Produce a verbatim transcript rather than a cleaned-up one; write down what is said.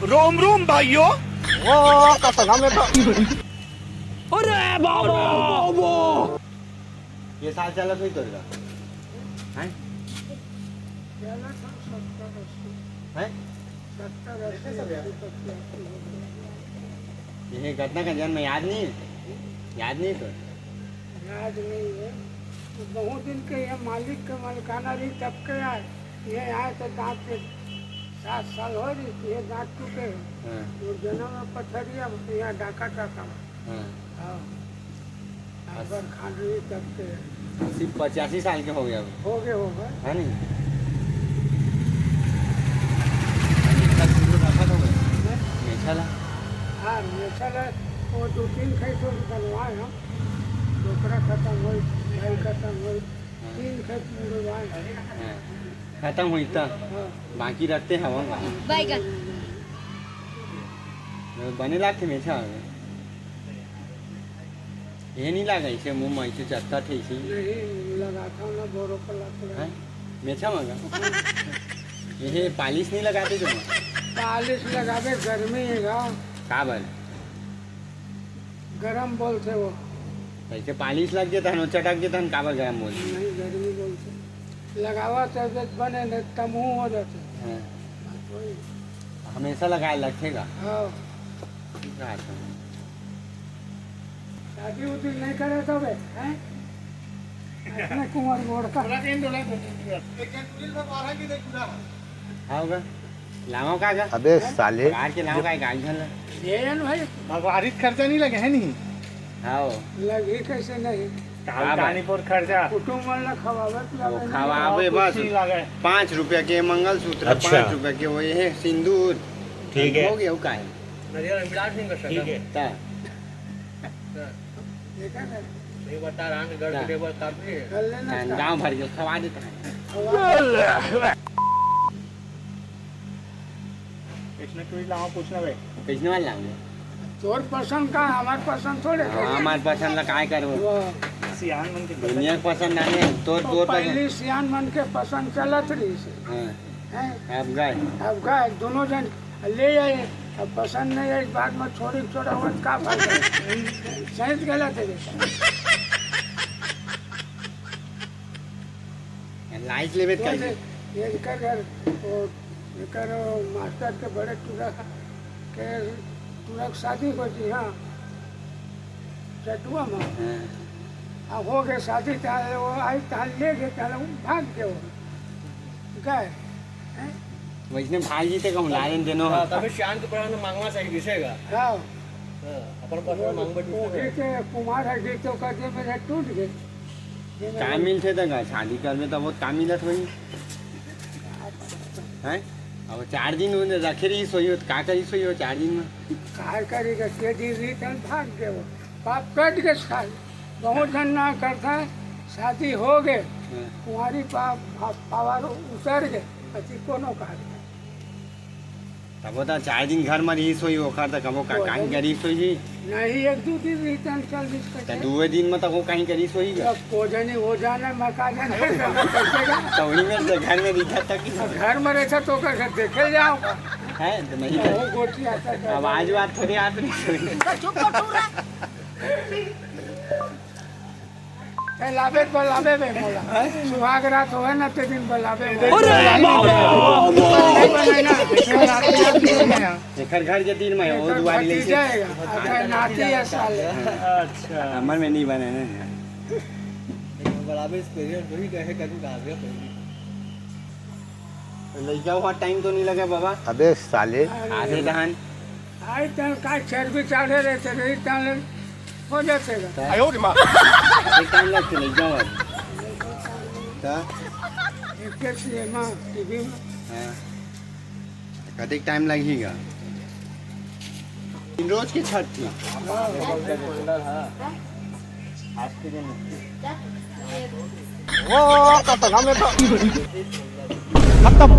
रोम रोम भाइयों। ओ, कसम में तो। अरे बाबा। ये साल चलत होई तोर का? हैं? हैं? ये घटना का जन्म याद नहीं है? याद नहीं तो? याद नहीं है। तो बहुत दिन के ये मालिक के मालिकाना रही, तब के आए। ये आए तो दांत के सात साल हो रही थी, ये दांत टूटे। हाँ। वो जन्म में पथरिया, तो यहाँ डाका टाका। हाँ। हाँ। अकबर खान रही तब के। अस्सी, पचासी साल के हो गया अब। हो गए, हो गए। है नहीं? मेछा शुरू रखा था वो। हैं? मेछा ला। हाँ, मेछा ला, वो दो तीन खेत बनवाए हम। डोकरा खत्म हो, गाय खत्म हो, हाँ। तीन खेत मुड़वाए। हाँ। खत्म हुई त हाँ। बाकी रखते हवंगा। बैगन। बने लागथे मेछा हवे। ये नहीं लागा इसे मुंह में इसे चत्ता थे इसे। नहीं, लगाता हूँ ना, बोरो को लाते हैं। हैं? मेछा मांगा। ये पालिश नहीं लगाते जो। पालिश लगावे, गर्मी है गा। का बल? गरम बोलथे वो। कैसे पालिश लग जाता है, चटक जाता है, काबर गरम बोलथे? नहीं, गर्मी बोलथे। लगावा तो जब बने, नहीं तमहू हो जाथे। हाँ। बस वही। हमेशा लगाए लगथे का? हाँ। ठीक बात है। शादी उदी नहीं करे तो बे, हैं? अपने कुंवर गोड़ का। हाँ होगा। लावा का गा? अबे साले। कार के लावा का गाड़ी झन ला। ये है ना भाई, अब आरित खर्चा नहीं लगे है नहीं? हाँ। लगी कैसे नहीं? ताल हाँ भाई। तानी पर खर्चा। कुटुम वाला खवावे पिलावे वो नहीं। खवावे हाँ, बस। कुछ नहीं लगे। पाँच रुपया के मंगलसूत्र, अच्छा। पाँच रुपया के वो ये है सिंदूर। ठीक है। हो गया, वो का है? नरियल हम विराट सिंह का ठीक है। ता। ता। देखा ना? ये बता रहा हूँ, घर ता। के टेबल काफी है। कर लेना हाँ, इसका। गाँव भर के खवा देता है। खवा। कृष्ण टूरी लावा पूछना बे। कृष्ण वाला लाऊंगा। तोर पसंद का, हमार पसंद थोड़े हाँ, है। हमार पसंद ला काय करबो? वो सियान मन के पसंद। दुनिया के पसंद नहीं है, तोर, तो तोर पसंद। पहली सियान मन के पसंद चलत रही से। हाँ। हैं? अब गए। अब गए, दोनों जन ले आए, अब पसंद नहीं है, इस बात में छोड़ी छोड़ा हुआ का फायदा? सही गलत है बेटा। लाइट लेवे तो कइसे? ये एकर घर, वो, एकर मास्टर के बड़े टूरा के, टूरा के शादी हो जी, हाँ, जटुआ में। हाँ। आ हो गए शादी, ताले वो आई, ताले ले गए, ताले वो भाग गए वो। गए। हैं? वैसने भाग जीते कहूँ, लाइन देनो। हाँ, तभी शांत पड़ा ना मांगना चाहिए, दिसेगा। हाँ। हाँ, अपन पास वो में मांग बैठे कोठी हैं। के कुमार है, गीत तो कर दे, मेरे टूट गए। का मिलथे त का? शादी करबे त बहुत का मिलत होही? हैं? अब चार दिन उन्हें रखे रही सोई हो, त का करी सोई हो चार दिन में? का करेगा? के दिन रही तन भाग गए वो। बाप कट के साल। बहुत जन ना करता है, शादी हो गए। हाँ। कुंवारी पा-, पा-, पावर उतर गए। अति कोनो कार्य। तब तो चार दिन घर में रही सोई, ओकर त कबो का, ओ, काहीं जनी। करी सोई जी। नहीं, एक दू दिन रही, तन चल दिस त करके। दुए दिन में तको काहीं करी सोई गा। अब को जनी हो जाना, मैं का जाना, कैसे का? तो वही में तो घर में रही था तक ही। घर में रहता तो ओकर घर देखे जाओ। है, तो नहीं तो था। वो गोटी आता था। अब आज बात थोड़ी आप नहीं सोई। चुप कर, चुप रह। ए, लाबे त बलाबे बे मोला। सुहाग रात होवे ना, ते दिन बलाबे मोला। अरे बाप रे। एकर घर के दिन में वो एकर दुआरी ले भतीजा है, अच्छा, नाती है साले। अच्छा। हमर में नहीं बने ना। बलाबे स्पेशल वही कहे करू का आगे पहली। लइका हुआ टाइम तो नहीं लगे बाबा। अबे साले। आधे धान। आई तन का चर्बी चढ़े रहते रही, तन हो जाते गा। आयो रे माँ। एक टाइम लगते लइका हुआ। ता? एक एक सिनेमा, टीवी में। हाँ। कतेक टाइम लगही गा? तीन रोज के छठ थी। हाँ। आज के दिन। ओ, कतका में तो। खत्म।